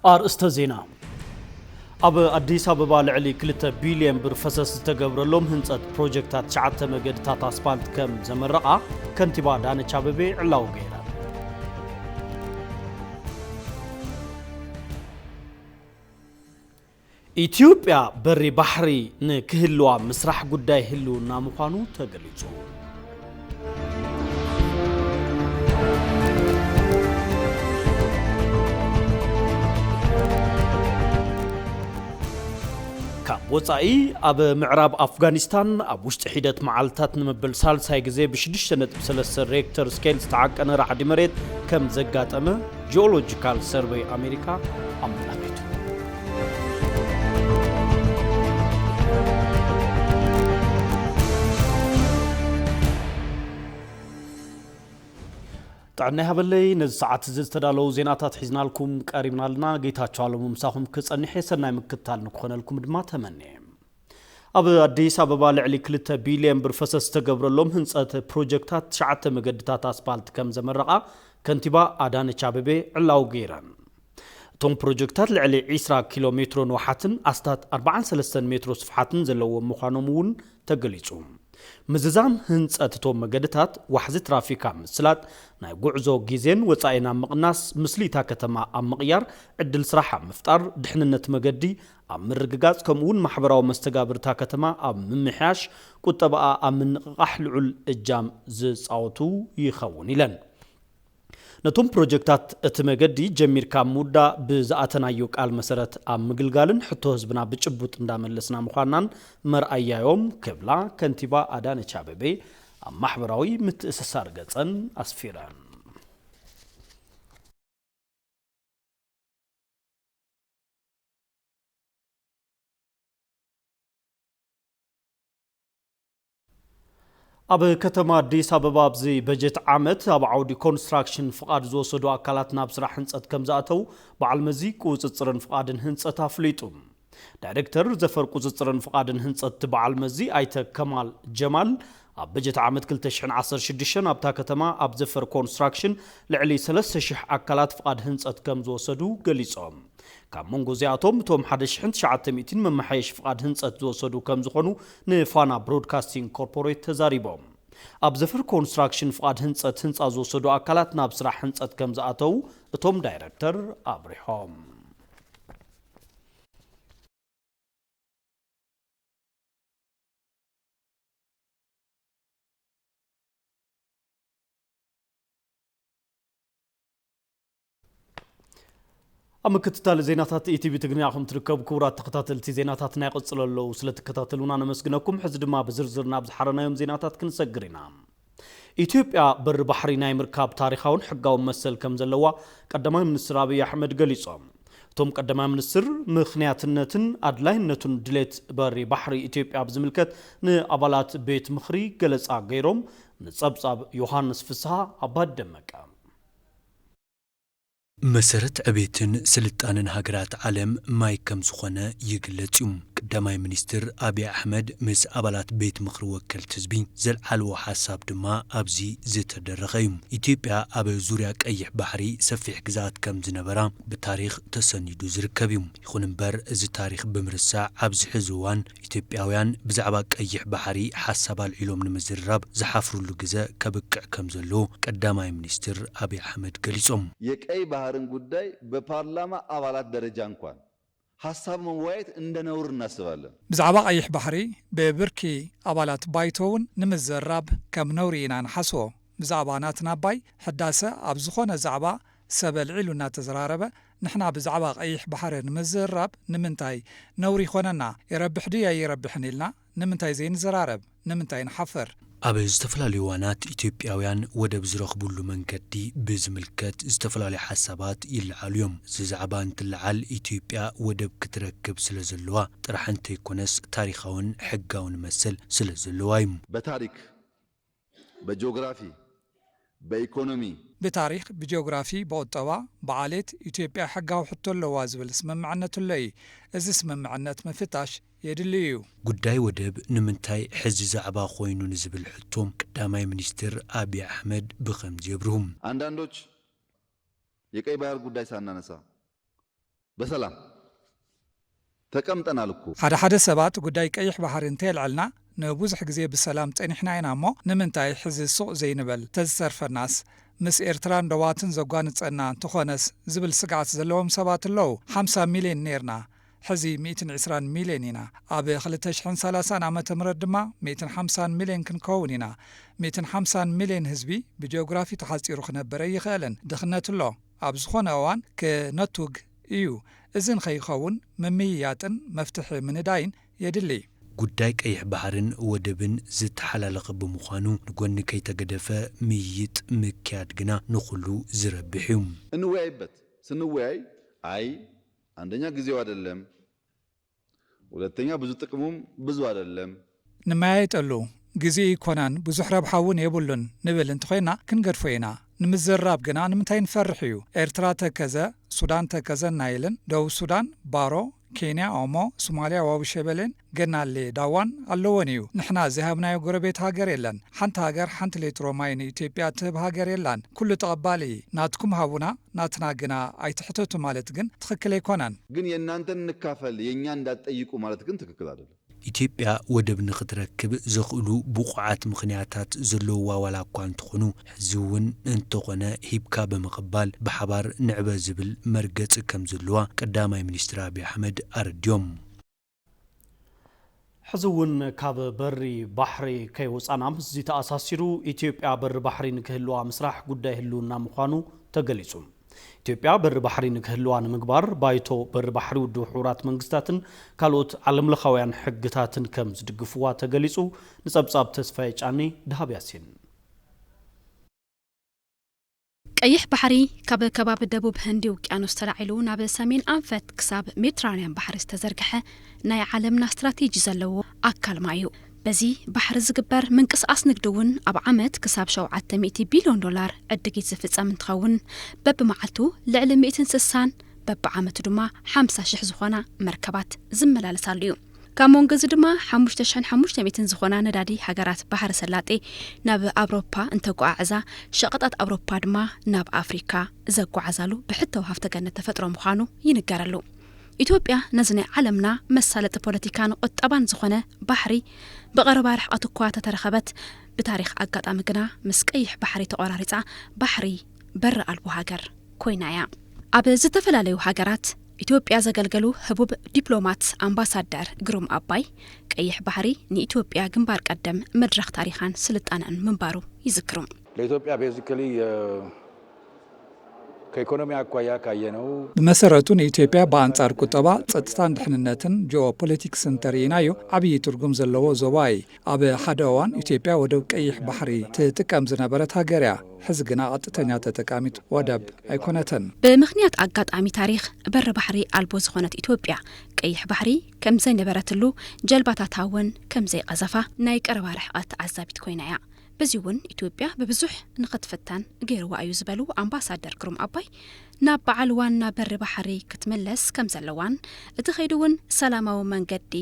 ኣርእስተ ዜና። ኣብ ኣዲስ ኣበባ ልዕሊ ክልተ ቢልዮን ብር ፈሰስ ዝተገብረሎም ህንጸት ፕሮጀክታት ትሽዓተ መገድታት ኣስፓልት ከም ዘመረቓ ከንቲባ ኣዳነች ኣቤቤ ዕላዊ ገይራ። ኢትዮጵያ በሪ ባሕሪ ንክህልዋ ምስራሕ ጉዳይ ህልውና ምዃኑ ተገሊጹ። ካብ ወጻኢ፣ ኣብ ምዕራብ ኣፍጋኒስታን ኣብ ውሽጢ ሒደት መዓልታት ንመበል ሳልሳይ ግዜ ብ ሽዱሽተ ነጥቢ ሰለስተ ሬክተር ስኬል ዝተዓቀነ ራዕዲ መሬት ከም ዘጋጠመ ጂኦሎጂካል ሰርቨይ ኣሜሪካ ኣመላኺቱ። ጥዕና ይሃበለይ። ነዚ ሰዓት እዚ ዝተዳለዉ ዜናታት ሒዝናልኩም ቀሪብና ኣለና። ጌታቸው ኣለሙ ምሳኹም ክጸንሕ እየ። ሰናይ ምክትታል ንክኾነልኩም ድማ ተመንየ። ኣብ ኣዲስ ኣበባ ልዕሊ ክልተ ቢልዮን ብር ፈሰስ ዝተገብረሎም ህንጸት ፕሮጀክታት ትሽዓተ መገድታት ኣስፓልት ከም ዘመረቓ ከንቲባ ኣዳነች ኣቤቤ ዕላዊ ገይረን። እቶም ፕሮጀክታት ልዕሊ ዒስራ ኪሎ ሜትሮ ንውሓትን ኣስታት ኣርባዓን ሰለስተን ሜትሮ ስፍሓትን ዘለዎም ምዃኖም እውን ተገሊጹ። ምዝዛም ህንጸት እቶም መገድታት ዋሕዚ ትራፊክ ኣብ ምስላጥ፣ ናይ ጉዕዞ ግዜን ወጻኢን ኣብ ምቕናስ፣ ምስሊታ ከተማ ኣብ ምቕያር፣ ዕድል ስራሕ ኣብ ምፍጣር፣ ድሕንነት መገዲ ኣብ ምርግጋጽ፣ ከምኡ'ውን ማሕበራዊ መስተጋብርታ ከተማ ኣብ ምምሕያሽ፣ ቁጠባኣ ኣብ ምንቕቓሕ ልዑል እጃም ዝጻወቱ ይኸውን ኢለን። ነቶም ፕሮጀክታት እቲ መገዲ ጀሚርካ ኣብ ምውዳእ ብዝኣተናዮ ቃል መሰረት ኣብ ምግልጋልን ሕቶ ህዝብና ብጭቡጥ እንዳመለስና ምዃንናን መርኣያዮም ክብላ ከንቲባ ኣዳነች ኣቤቤ ኣብ ማሕበራዊ ምትእስሳር ገጸን ኣስፊረን። ኣብ ከተማ ኣዲስ ኣበባ ኣብዚ በጀት ዓመት ኣብ ዓውዲ ኮንስትራክሽን ፍቓድ ዝወሰዱ ኣካላት ናብ ስራሕ ህንፀት ከም ዝኣተው በዓል መዚ ቁፅፅርን ፍቓድን ህንፀት ኣፍሊጡ። ዳይሬክተር ዘፈር ቁፅፅርን ፍቓድን ህንፀት በዓል መዚ ኣይተ ከማል ጀማል፣ ኣብ በጀት ዓመት ክልተ ሽሕን ዓሰርተ ሽዱሽተን ኣብታ ከተማ ኣብ ዘፈር ኮንስትራክሽን ልዕሊ ሰለስተ ሽሕ ኣካላት ፍቓድ ህንፀት ከም ዝወሰዱ ገሊፆም። ካብ መንጎ እዚኣቶም እቶም ሓደ ሽሕን ትሽዓተ ሚእትን መመሓየሺ ፍቓድ ህንፀት ዝወሰዱ ከም ዝኾኑ ንፋና ብሮድካስቲንግ ኮርፖሬት ተዛሪቦም። ኣብ ዘፈር ኮንስትራክሽን ፍቓድ ህንፀት ህንፃ ዝወሰዱ ኣካላት ናብ ስራሕ ህንፀት ከም ዝኣተው እቶም ዳይረክተር ኣብሪሆም። ኣብ ምክትታል ዜናታት ኢቲቪ ትግርኛ ኢኹም ትርከቡ። ክቡራት ተኸታተልቲ ዜናታትና ይቕጽሉ ኣለዉ። ስለ ትከታተሉና ነመስግነኩም። ሕዚ ድማ ብዝርዝር ናብ ዝሓረናዮም ዜናታት ክንሰግር ኢና። ኢትዮጵያ በሪ ባሕሪ ናይ ምርካብ ታሪኻውን ሕጋውን መሰል ከም ዘለዋ ቀዳማይ ሚኒስትር ኣብይ ኣሕመድ ገሊጾም። እቶም ቀዳማይ ሚኒስትር ምኽንያትነትን ኣድላይነቱን ድሌት በሪ ባሕሪ ኢትዮጵያ ብዝምልከት ንኣባላት ቤት ምኽሪ ገለጻ ገይሮም። ንጸብጻብ ዮሃንስ ፍስሃ ኣባዲ ደመቀ። መሰረት ዕቤትን ስልጣነን ሃገራት ዓለም ማይ ከም ዝኾነ ይግለጽ እዩ። ቀዳማይ ሚኒስትር ኣብይ ኣሕመድ ምስ ኣባላት ቤት ምኽሪ ወከልቲ ህዝቢ ዘልዓልዎ ሓሳብ ድማ ኣብዚ ዝተደረኸ እዩ። ኢትዮጵያ ኣብ ዙርያ ቀይሕ ባሕሪ ሰፊሕ ግዝኣት ከም ዝነበራ ብታሪኽ ተሰኒዱ ዝርከብ እዩ። ይኹን እምበር፣ እዚ ታሪኽ ብምርሳዕ ኣብዚ ሕዚ እዋን ኢትዮጵያውያን ብዛዕባ ቀይሕ ባሕሪ ሓሳብ ኣልዒሎም ንምዝርራብ ዝሓፍሩሉ ግዘ ከብቅዕ ከም ዘለዎ ቀዳማይ ሚኒስትር ኣብይ ኣሕመድ ገሊጾም። የቀይ ባህርን ጉዳይ በፓርላማ አባላት ደረጃ እንኳን ሐሳብ መወያየት እንደ ነውር እናስባለን። ብዛዕባ ቀይሕ ባሕሪ ብብርኪ ኣባላት ባይቶ እውን ንምዝርራብ ከም ነውሪ ኢና ንሓስቦ። ብዛዕባ ናትና ኣባይ ሕዳሰ ኣብ ዝኾነ ዛዕባ ሰብ ኣልዒሉ እናተዘራረበ፣ ንሕና ብዛዕባ ቀይሕ ባሕሪ ንምዝርራብ ንምንታይ ነውሪ ይኾነና? ይረብሕ ድዩ ኣይረብሕን ኢልና ንምንታይ ዘይንዘራረብ? ንምንታይ ንሓፍር? ኣብ ዝተፈላለዩ እዋናት ኢትዮጵያውያን ወደብ ዝረኽቡሉ መንገዲ ብዝምልከት ዝተፈላለዩ ሓሳባት ይለዓሉ እዮም። እዚ ዛዕባ እንትለዓል ኢትዮጵያ ወደብ ክትረክብ ስለ ዘለዋ ጥራሕ እንተይኮነስ ታሪኻውን ሕጋውን መሰል ስለ ዘለዋ እዩ። በታሪክ፣ በጂኦግራፊ፣ በኢኮኖሚ። ብታሪኽ፣ ብጂኦግራፊ፣ ብቁጠባ፣ ብዓሌት ኢትዮጵያ ሕጋዊ ሕቶ ኣለዋ ዝብል ስምምዕነት ኣሎ እዩ። እዚ ስምምዕነት ምፍታሽ የድሊ እዩ። ጉዳይ ወደብ ንምንታይ ሕዚ ዛዕባ ኮይኑ ንዝብል ሕቶ ቀዳማይ ሚኒስትር ኣብይ ኣሕመድ ብኸምዚ የብርሁ። አንዳንዶች የቀይ ባህር ጉዳይ ሳናነሳ በሰላም ተቀምጠናል እኮ። ሓደ ሓደ ሰባት ጉዳይ ቀይሕ ባሕሪ እንተየልዐልና ንብዙሕ ግዜ ብሰላም ጸኒሕና ኢና እሞ ንምንታይ ሕዚ ሱቕ ዘይንበል? ተዝተርፈናስ ምስ ኤርትራን ዶባትን ዘጓንጸና እንተኾነስ ዝብል ስግዓት ዘለዎም ሰባት ኣለዉ። ሓምሳ ሚልዮን ኔርና፣ ሕዚ ሚእትን ዕስራን ሚልዮን ኢና። ኣብ ክልተ ሽሕን ሰላሳን ዓመተ ምህረት ድማ ሚእትን ሓምሳን ሚልዮን ክንከውን ኢና። ሚእትን ሓምሳን ሚልዮን ህዝቢ ብጂኦግራፊ ተሓጺሩ ክነብር ኣይኽእልን። ድኽነት ኣሎ። ኣብ ዝኾነ እዋን ክነቱግ እዩ። እዚ ንኸይኸውን ምምይያጥን መፍትሒ ምንዳይን የድሊ። ጉዳይ ቀይሕ ባሕርን ወደብን ዝተሓላለኸ ብምዃኑ ንጎኒ ከይተገደፈ ምይይጥ ምክያድ ግና ንኹሉ ዝረብሕ እዩ። እንወያይበት። ስንወያይ አይ አንደኛ ጊዜው አይደለም፣ ሁለተኛ ብዙ ጥቅሙም ብዙ አይደለም። ንመያየጠሉ ግዜ ይኮናን ብዙሕ ረብሓ እውን የብሉን ንብል እንተኾይና ክንገድፎ ኢና። ንምዝርራብ ግና ንምንታይ ንፈርሕ እዩ? ኤርትራ ተከዘ፣ ሱዳን ተከዘ ናይልን፣ ደቡብ ሱዳን፣ ባሮ፣ ኬንያ፣ ኦሞ፣ ሶማልያ፣ ዋቢ ሸበሌን፣ ገናሌ፣ ዳዋን ኣለወን እዩ። ንሕና ዘይሃብናዮ ጎረቤት ሃገር የለን። ሓንቲ ሃገር ሓንቲ ሌትሮ ማይ ንኢትዮጵያ ትህብ ሃገር የላን። ኩሉ ተቐባሊ ናትኩም ሃቡና ናትና ግና ኣይትሕተቱ ማለት ግን ትኽክል ኣይኮነን። ግን የእናንተን እንካፈል የእኛ እንዳትጠይቁ ማለት ግን ትክክል አይደለም። ኢትዮጵያ ወደብ ንኽትረክብ ዘኽእሉ ብቑዓት ምኽንያታት ዘለውዋ ዋላ እኳ እንተኾኑ፣ ሕዚ እውን እንተኾነ ሂብካ ብምቕባል ብሓባር ንዕበ ዝብል መርገጺ ከም ዘለዋ ቀዳማይ ሚኒስትር ኣብይ ኣሕመድ ኣረድዮም። ሕዚ እውን ካብ በሪ ባሕሪ ከይወፃና ምስዚ ተኣሳሲሩ ኢትዮጵያ በሪ ባሕሪ ንክህልዋ ምስራሕ ጉዳይ ህልውና ምዃኑ ተገሊፁ። ኢትዮጵያ በሪ ባሕሪ ንክህልዋ ንምግባር ባይቶ በሪ ባሕሪ ውድብ ሕቡራት መንግስታትን ካልኦት ዓለምለኻውያን ሕግታትን ከም ዝድግፍዋ ተገሊፁ። ንፀብፃብ ተስፋዬ ጫኒ፣ ደሃብ ያሲን። ቀይሕ ባሕሪ ካብ ከባቢ ደቡብ ህንዲ ውቅያኖስ ተላዒሉ ናብ ሰሜን ኣንፈት ክሳብ ሜዲትራንያን ባሕሪ ዝተዘርግሐ ናይ ዓለምና ስትራቴጂ ዘለዎ ኣካል ማይ እዩ። በዚ ባሕሪ ዝግበር ምንቅስቓስ ንግዲ እውን ኣብ ዓመት ክሳብ ሸውዓተ ሚእቲ ቢልዮን ዶላር ዕድጊት ዝፍጸም እንትኸውን፣ በብመዓልቱ ልዕሊ ሚእትን ስሳን በብዓመቱ ድማ ሓምሳ ሽሕ ዝኾና መርከባት ዝመላለሳሉ እዩ። ካብ መንጎ እዚ ድማ ሓሙሽተ ሽሕን ሓሙሽተ ሚእትን ዝኾና ነዳዲ ሃገራት ባሕሪ ሰላጤ ናብ ኣውሮፓ እንተጓዓዕዛ፣ ሸቐጣት ኣውሮፓ ድማ ናብ ኣፍሪካ ዘጓዓዛሉ ብሕታዊ ሃፍተ ገነት ተፈጥሮ ምዃኑ ይንገረሉ። ኢትዮጵያ ነዚ ናይ ዓለምና መሳለጢ ፖለቲካን ቁጠባን ዝኾነ ባሕሪ ብቐረባ ርሕቐት እኳ ተተረኸበት፣ ብታሪኽ ኣጋጣሚ ግና ምስ ቀይሕ ባሕሪ ተቖራሪፃ ባሕሪ በሪ ኣልቦ ሃገር ኮይና እያ። ኣብ ዝተፈላለዩ ሃገራት ኢትዮጵያ ዘገልገሉ ህቡብ ዲፕሎማት ኣምባሳደር ግሩም ኣባይ፣ ቀይሕ ባሕሪ ንኢትዮጵያ ግንባር ቀደም መድረኽ ታሪኻን ስልጣነን ምንባሩ ይዝክሩ። ለኢትዮጵያ basically ከኢኮኖሚ አኳያ ካየነው ብመሰረቱ ንኢትዮጵያ ብኣንጻር ቁጠባ፣ ጸጥታን ድሕንነትን ጂኦፖለቲክስን እንተርኢናዮ ዓብዪ ትርጉም ዘለዎ ዞባ እዩ። ኣብ ሓደ እዋን ኢትዮጵያ ወደብ ቀይሕ ባሕሪ ትጥቀም ዝነበረት ሃገር እያ። ሕዚ ግና ቀጥተኛ ተጠቃሚት ወደብ ኣይኮነትን። ብምኽንያት ኣጋጣሚ ታሪኽ በሪ ባሕሪ ኣልቦ ዝኾነት ኢትዮጵያ ቀይሕ ባሕሪ ከም ዘይነበረትሉ ጀልባታታ እውን ከም ዘይቐዘፋ ናይ ቀረባ ርሕቐት ተዓዛቢት ኮይና እያ። በዚ እውን ኢትዮጵያ ብብዙሕ ንኽትፍተን ገይርዋ እዩ ዝበሉ ኣምባሳደር ግሩም ኣባይ፣ ናብ በዓል ዋና በሪ ባሕሪ ክትምለስ ከም ዘለዋን እቲ ኸይዲ እውን ሰላማዊ መንገዲ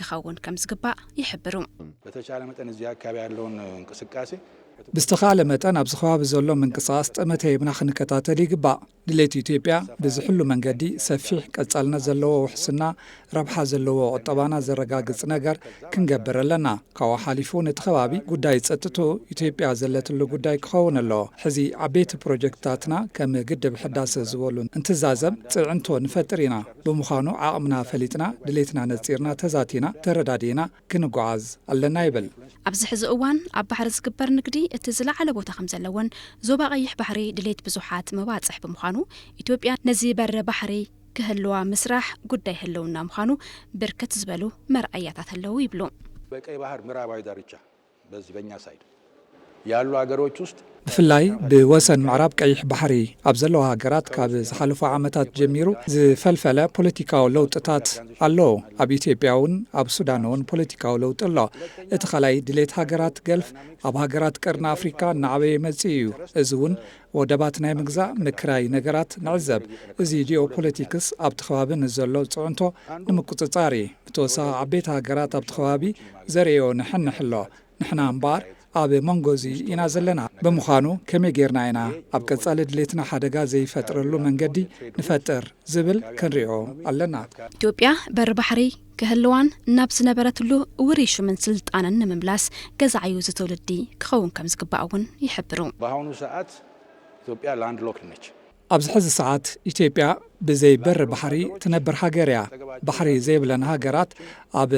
ክኸውን ከም ዝግባእ ይሕብሩ። በተቻለ መጠን እዚህ አካባቢ ያለውን እንቅስቃሴ ብዝተኻእለ መጠን ኣብዚ ከባቢ ዘሎ ምንቅስቓስ ጠመተ ሂብና ክንከታተል ይግባእ። ድሌት ኢትዮጵያ ብዝሕሉ መንገዲ ሰፊሕ ቀጻልነት ዘለዎ ውሕስና ረብሓ ዘለዎ ቁጠባና ዘረጋግጽ ነገር ክንገብር ኣለና። ካብኡ ሓሊፉ ነቲ ከባቢ ጉዳይ ጸጥትኡ ኢትዮጵያ ዘለትሉ ጉዳይ ክኸውን ኣለዎ። ሕዚ ዓበይቲ ፕሮጀክትታትና ከም ግድብ ሕዳሰ ዝበሉ እንትዛዘም ጽዕንቶ ንፈጥር ኢና። ብምዃኑ ዓቕምና ፈሊጥና ድሌትና ነጺርና ተዛቲና ተረዳዲእና ክንጓዓዝ ኣለና ይብል። ኣብዚ ሕዚ እዋን ኣብ ባሕሪ ዝግበር ንግዲ እቲ ዝለዓለ ቦታ ከም ዘለዎን ዞባ ቀይሕ ባሕሪ ድሌት ብዙሓት መባፅሕ ብምዃኑ ኢትዮጵያ ነዚ በሪ ባሕሪ ክህልዋ ምስራሕ ጉዳይ ህልውና ምዃኑ ብርክት ዝበሉ መርኣያታት ኣለዉ ይብሉ። በቀይ ባህር ምዕራባዊ ዳርቻ በዚህ በእኛ ሳይድ ያሉ ሀገሮች ውስጥ ብፍላይ ብወሰን ምዕራብ ቀይሕ ባሕሪ ኣብ ዘለዋ ሃገራት ካብ ዝሓለፉ ዓመታት ጀሚሩ ዝፈልፈለ ፖለቲካዊ ለውጥታት ኣሎ። ኣብ ኢትዮጵያ እውን ኣብ ሱዳን እውን ፖለቲካዊ ለውጢ ኣሎ። እቲ ካልኣይ ድሌት ሃገራት ገልፍ ኣብ ሃገራት ቀርኒ ኣፍሪካ እናዓበየ መፂኡ እዩ። እዚ እውን ወደባት ናይ ምግዛእ ምክራይ ነገራት ንዕዘብ። እዚ ጂኦፖለቲክስ ኣብቲ ከባቢ ንዘሎ ፅዕንቶ ንምቁፅፃር እዩ። ብተወሳኺ ዓበይቲ ሃገራት ኣብቲ ከባቢ ዘርእዮ ንሕንሕ ኣሎ። ንሕና እምበኣር ኣብ መንጎ እዚ ኢና ዘለና። ብምዃኑ ከመይ ጌርና ኢና ኣብ ቀጻሊ ድሌትና ሓደጋ ዘይፈጥረሉ መንገዲ ንፈጥር ዝብል ክንሪኦ ኣለና። ኢትዮጵያ በሪ ባሕሪ ክህልዋን ናብ ዝነበረትሉ ውሪ ሹምን ስልጣንን ንምምላስ ገዛዓዩ ዝትውልዲ ክኸውን ከም ዝግባእ እውን ይሕብሩ። በአሁኑ ሰዓት ኢትዮጵያ ላንድ ሎክድ ነች። ኣብዚ ሕዚ ሰዓት ኢትዮጵያ ብዘይ በሪ ባሕሪ ትነብር ሃገር እያ። ባሕሪ ዘይብለን ሃገራት ኣብ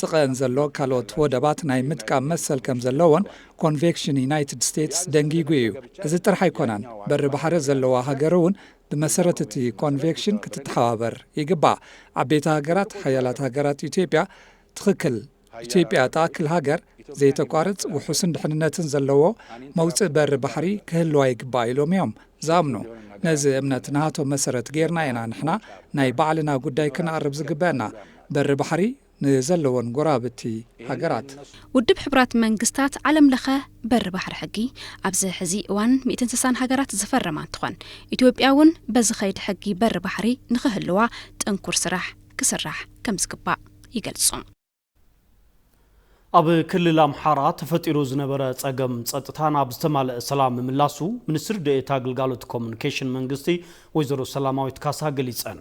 ጥቐን ዘሎ ካልኦት ወደባት ናይ ምጥቃም መሰል ከም ዘለዎን ኮንቬክሽን ዩናይትድ ስቴትስ ደንጊጉ እዩ። እዚ ጥራሕ ኣይኮነን። በሪ ባሕሪ ዘለዋ ሃገር እውን ብመሰረት እቲ ኮንቬክሽን ክትተሓባበር ይግባእ። ዓበይቲ ሃገራት፣ ሓያላት ሃገራት ኢትዮጵያ ትኽክል ኢትዮጵያ ትኣክል ሃገር ዘይተቋርጽ ውሑስን ድሕንነትን ዘለዎ መውጽእ በሪ ባሕሪ ክህልዋ ይግባእ ኢሎም እዮም ዝኣምኑ። ነዚ እምነት ናሃቶም መሰረት ጌርና ኢና ንሕና ናይ ባዕልና ጉዳይ ክነቕርብ ዝግበአና። በሪ ባሕሪ ንዘለወን ጎራብቲ ሃገራት። ውድብ ሕቡራት መንግስታት ዓለም ለኸ በሪ ባሕሪ ሕጊ ኣብዚ ሕዚ እዋን ሚእትን ስሳን ሃገራት ዝፈረማ እንትኾን ኢትዮጵያ እውን በዚ ኸይዲ ሕጊ በሪ ባሕሪ ንኽህልዋ ጥንኩር ስራሕ ክስራሕ ከም ዝግባእ ይገልጹ። ኣብ ክልል ኣምሓራ ተፈጢሩ ዝነበረ ጸገም ጸጥታ ናብ ዝተማልአ ሰላም ምምላሱ ሚኒስትር ዴኤታ ግልጋሎት ኮሙኒኬሽን መንግስቲ ወይዘሮ ሰላማዊት ካሳ ገሊጸን።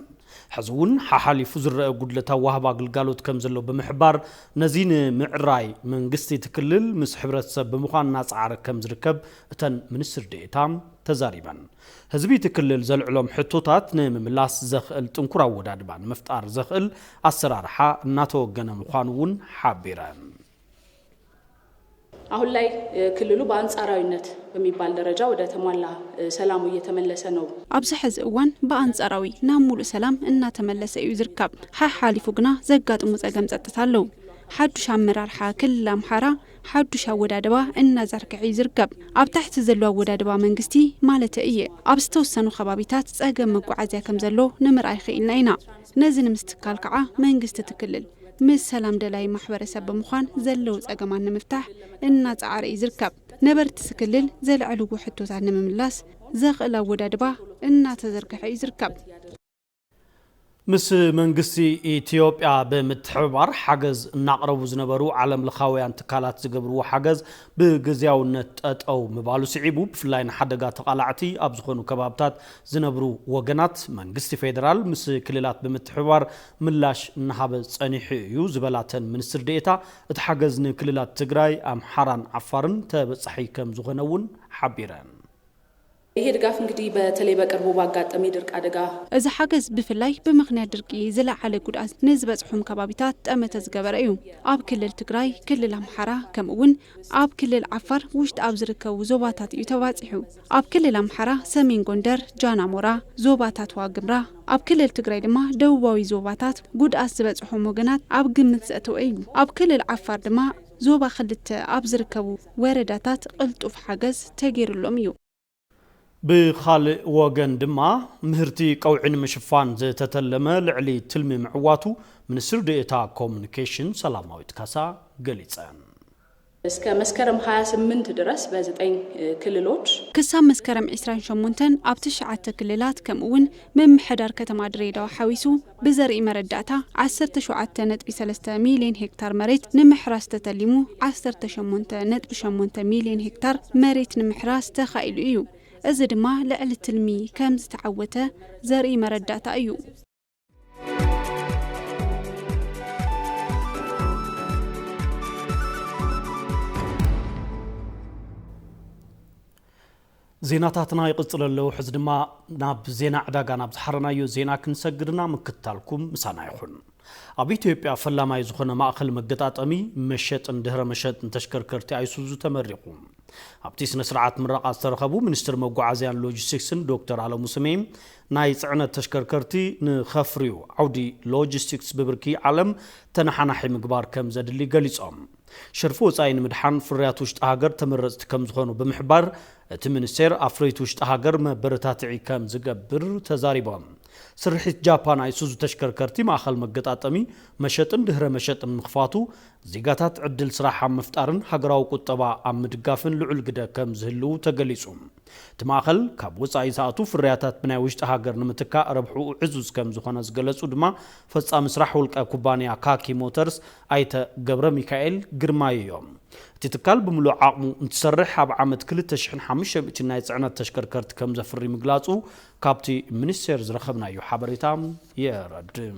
ሕዚ እውን ሓሓሊፉ ዝረአ ጉድለት ኣዋህባ ግልጋሎት ከም ዘሎ ብምሕባር፣ ነዚ ንምዕራይ መንግስቲ እቲ ክልል ምስ ሕብረተሰብ ብምዃን እናጸዓረ ከም ዝርከብ እተን ሚኒስትር ዴኤታ ተዛሪበን። ህዝቢ እቲ ክልል ዘልዕሎም ሕቶታት ንምምላስ ዘኽእል ጥንኩር ኣወዳድባ ንምፍጣር ዘኽእል ኣሰራርሓ እናተወገነ ምዃኑ እውን ሓቢረን። አሁን ላይ ክልሉ በአንጻራዊነት በሚባል ደረጃ ወደ ተሟላ ሰላሙ እየተመለሰ ነው። ኣብዚ ሕዚ እዋን ብኣንጻራዊ ናብ ሙሉእ ሰላም እናተመለሰ እዩ ዝርከብ። ሓሓሊፉ ግና ዘጋጥሙ ጸገም ጸጥታ ኣለዉ። ሓዱሽ ኣመራርሓ ክልል ኣምሓራ ሓዱሽ ኣወዳድባ እናዘርግሐ እዩ ዝርከብ። ኣብ ታሕቲ ዘሎ ኣወዳድባ መንግስቲ ማለት እየ። ኣብ ዝተወሰኑ ከባቢታት ጸገም መጓዓዝያ ከም ዘሎ ንምርኣይ ክኢልና ኢና። ነዚ ንምስትካል ከዓ መንግስቲ እቲ ክልል ምስ ሰላም ደላይ ማሕበረሰብ ብምዃን ዘለዉ ጸገማት ንምፍታሕ እናጸዓረ እዩ ዝርከብ። ነበርቲ እቲ ክልል ዘልዐልዎ ሕቶታት ንምምላስ ዘኽእል ኣወዳድባ እናተዘርግሐ እዩ ዝርከብ። ምስ መንግስቲ ኢትዮጵያ ብምትሕብባር ሓገዝ እናቕረቡ ዝነበሩ ዓለም ለኻውያን ትካላት ዝገብርዎ ሓገዝ ብግዝያውነት ጠጠው ምባሉ ስዒቡ፣ ብፍላይ ንሓደጋ ተቓላዕቲ ኣብ ዝኾኑ ከባብታት ዝነብሩ ወገናት መንግስቲ ፌደራል ምስ ክልላት ብምትሕብባር ምላሽ እናሃበ ጸኒሑ እዩ ዝበላተን ሚኒስትር ዴኤታ፣ እቲ ሓገዝ ንክልላት ትግራይ፣ ኣምሓራን ዓፋርን ተበጻሒ ከም ዝኾነ እውን ሓቢረን። ይሄ ድጋፍ እንግዲህ በተለይ በቅርቡ ባጋጠመ የድርቅ አደጋ እዚ ሓገዝ ብፍላይ ብምኽንያት ድርቂ ዝለዓለ ጉድኣት ንዝበፅሖም ከባቢታት ጠመተ ዝገበረ እዩ። ኣብ ክልል ትግራይ፣ ክልል ኣምሓራ ከምኡ እውን ኣብ ክልል ዓፋር ውሽጢ ኣብ ዝርከቡ ዞባታት እዩ ተባፂሑ። ኣብ ክልል ኣምሓራ ሰሜን ጎንደር፣ ጃናሞራ፣ ዞባታት ዋግምራ፣ ኣብ ክልል ትግራይ ድማ ደቡባዊ ዞባታት ጉድኣት ዝበፅሖም ወገናት ኣብ ግምት ዘእተወ እዩ። ኣብ ክልል ዓፋር ድማ ዞባ ክልተ ኣብ ዝርከቡ ወረዳታት ቅልጡፍ ሓገዝ ተገይሩሎም እዩ። ብኻልእ ወገን ድማ ምህርቲ ቀውዒ ንምሽፋን ዝተተለመ ልዕሊ ትልሚ ምዕዋቱ ሚኒስትር ዴኤታ ኮሙኒኬሽን ሰላማዊት ካሳ ገሊፀን። እስከ መስከረም ሃያ ስምንት ድረስ በዘጠኝ ክልሎች ክሳብ መስከረም ዕስራን ሸሞንተን ኣብ ትሽዓተ ክልላት ከምኡ እውን ምምሕዳር ከተማ ድሬዳዋ ሓዊሱ ብዘርኢ መረዳእታ ዓሰርተ ሸውዓተ ነጥቢ ሰለስተ ሚልዮን ሄክታር መሬት ንምሕራስ ተተሊሙ ዓሰርተ ሸሞንተ ነጥቢ ሸሞንተ ሚልዮን ሄክታር መሬት ንምሕራስ ተኻኢሉ እዩ። እዚ ድማ ልዕሊ ትልሚ ከም ዝተዓወተ ዘርኢ መረዳእታ እዩ። ዜናታትና ይቕጽል ኣለዉ። ሕዚ ድማ ናብ ዜና ዕዳጋ ናብ ዝሓረናዮ ዜና ክንሰግድና ምክትታልኩም ምሳና ይኹን። ኣብ ኢትዮጵያ ፈላማይ ዝኾነ ማእኸል መገጣጠሚ መሸጥን ድህረ መሸጥን ተሽከርከርቲ ኣይሱዙ ተመሪቑ። ኣብቲ ስነ ስርዓት ምረቓ ዝተረኸቡ ሚኒስትር መጓዓዝያን ሎጂስቲክስን ዶክተር ኣለሙ ስሜ፣ ናይ ጽዕነት ተሽከርከርቲ ንኸፍርዩ ዓውዲ ሎጂስቲክስ ብብርኪ ዓለም ተነሓናሒ ምግባር ከም ዘድሊ ገሊጾም። ሸርፊ ወጻኢ ንምድሓን ፍርያት ውሽጢ ሃገር ተመረጽቲ ከም ዝኾኑ ብምሕባር፣ እቲ ሚኒስቴር ኣፍረይቲ ውሽጢ ሃገር መበረታትዒ ከም ዝገብር ተዛሪቦም። ስርሒት ጃፓን ኣይሱዙ ተሽከርከርቲ ማእኸል መገጣጠሚ መሸጥን ድህረ መሸጥን ምኽፋቱ ዜጋታት ዕድል ስራሕ ኣብ ምፍጣርን ሃገራዊ ቁጠባ ኣብ ምድጋፍን ልዑል ግደ ከም ዝህልው ተገሊጹ። እቲ ማእኸል ካብ ወጻኢ ዝኣቱ ፍርያታት ብናይ ውሽጢ ሃገር ንምትካእ ረብሕኡ ዕዙዝ ከም ዝኾነ ዝገለጹ ድማ ፈጻሚ ስራሕ ውልቀ ኩባንያ ካኪ ሞተርስ ኣይተ ገብረ ሚካኤል ግርማይ እዮም። እቲ ትካል ብምሉእ ዓቕሙ እንትሰርሕ ኣብ ዓመት ክልተ ሽሕን ሓሙሽተ ሚእትን ናይ ጽዕነት ተሽከርከርቲ ከም ዘፍሪ ምግላጹ ካብቲ ሚኒስቴር ዝረኸብናዮ ሓበሬታ የረድእ።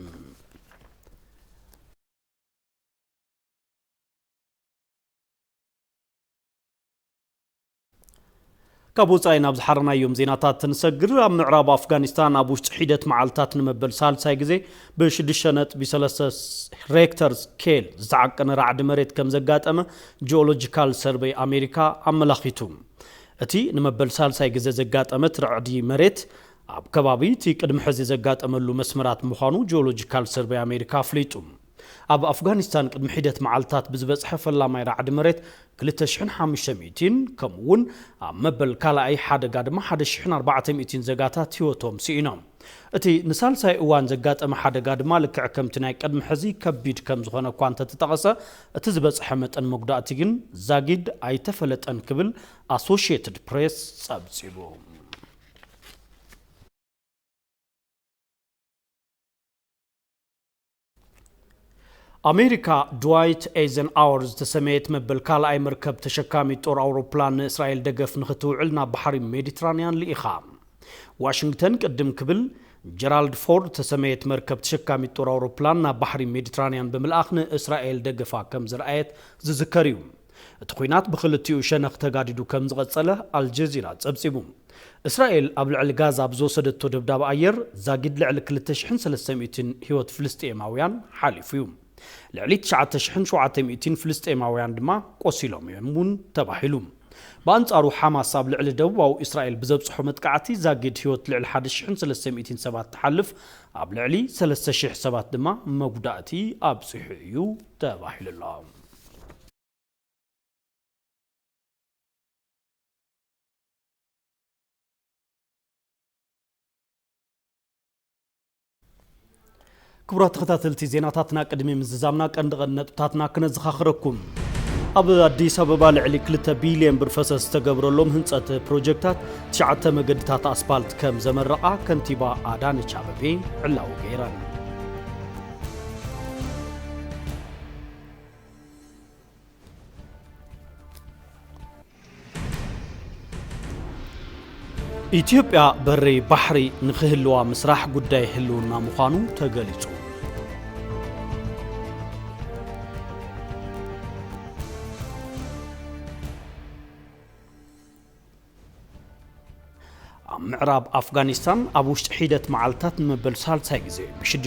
ካብ ወጻኢ ናብ ዝሓረናዮም ዜናታት ንሰግር። ኣብ ምዕራብ ኣፍጋኒስታን ኣብ ውሽጢ ሒደት መዓልታት ንመበል ሳልሳይ ግዜ ብሽዱሽተ ነጥቢ ሰለስተ ሬክተር ስኬል ዝተዓቀነ ራዕዲ መሬት ከም ዘጋጠመ ጂኦሎጂካል ሰርቬይ ኣሜሪካ ኣመላኺቱ። እቲ ንመበል ሳልሳይ ግዜ ዘጋጠመት ራዕዲ መሬት ኣብ ከባቢ እቲ ቅድሚ ሕዚ ዘጋጠመሉ መስመራት ምዃኑ ጂኦሎጂካል ሰርቬይ ኣሜሪካ ኣፍሊጡ። ኣብ ኣፍጋኒስታን ቅድሚ ሒደት መዓልታት ብዝበጽሐ ፈላማይ ራዕዲ መሬት ክልተ ሽሕን ሓሙሽተ ሚእትን፣ ከምኡ እውን ኣብ መበል ካልኣይ ሓደጋ ድማ ሓደ ሽሕን ኣርባዕተ ሚእትን ዜጋታት ህይወቶም ስኢኖም። እቲ ንሳልሳይ እዋን ዘጋጠመ ሓደጋ ድማ ልክዕ ከምቲ ናይ ቅድሚ ሕዚ ከቢድ ከም ዝኾነ እኳ እንተተጠቐሰ፣ እቲ ዝበጽሐ መጠን መጉዳእቲ ግን ዛጊድ ኣይተፈለጠን ክብል ኣሶሺየትድ ፕሬስ ጸብጺቡ። ኣሜሪካ ድዋይት ኤይዘንሃወር ዝተሰመየት መበል ካልኣይ መርከብ ተሸካሚት ጦር ኣውሮፕላን ንእስራኤል ደገፍ ንኽትውዕል ናብ ባሕሪ ሜዲትራንያን ልኢኻ። ዋሽንግተን ቅድም ክብል ጀራልድ ፎርድ ዝተሰመየት መርከብ ተሸካሚት ጦር ኣውሮፕላን ናብ ባሕሪ ሜዲትራንያን ብምልኣኽ ንእስራኤል ደገፋ ከም ዘርኣየት ዝዝከር እዩ። እቲ ኲናት ብኽልቲኡ ሸነኽ ተጋዲዱ ከም ዝቐጸለ ኣልጀዚራ ጸብጺቡ። እስራኤል ኣብ ልዕሊ ጋዛ ብዝወሰደቶ ደብዳብ ኣየር ዛጊድ ልዕሊ ክልተ ሽሕን ሰለስተ ሚእትን ህይወት ፍልስጤማውያን ሓሊፉ እዩ። ልዕሊ ትሽዓተ ሽሕን ሸውዓተ ሚእትን ፍልስጤማውያን ድማ ቆሲሎም እዮም እውን ተባሂሉ። ብኣንጻሩ ሓማስ ኣብ ልዕሊ ደቡባዊ እስራኤል ብዘብጽሖ መጥቃዕቲ ዛጊድ ህይወት ልዕሊ ሓደ ሽሕን ሰለስተ ሚእትን ሰባት ትሓልፍ፣ ኣብ ልዕሊ ሰለስተ ሽሕ ሰባት ድማ መጉዳእቲ ኣብጺሑ እዩ ተባሂሉ ኣሎ። ክቡራት ተኸታተልቲ ዜናታትና፣ ቅድሚ ምዝዛምና ቀንዲ ቀንዲ ነጥብታትና ክነዘኻኽረኩም። ኣብ ኣዲስ ኣበባ ልዕሊ ክልተ ቢልዮን ብር ፈሰስ ዝተገብረሎም ህንጸት ፕሮጀክታት ትሽዓተ መገድታት ኣስፓልት ከም ዘመረቓ ከንቲባ ኣዳነች ኣበቤ ዕላዊ ገይረን። ኢትዮጵያ በሪ ባሕሪ ንኽህልዋ ምስራሕ ጉዳይ ህልውና ምዃኑ ተገሊጹ። ኣብ ምዕራብ ኣፍጋኒስታን ኣብ ውሽጢ ሒደት መዓልታት ንመበል ሳልሳይ ግዜ ብሽዱሽተ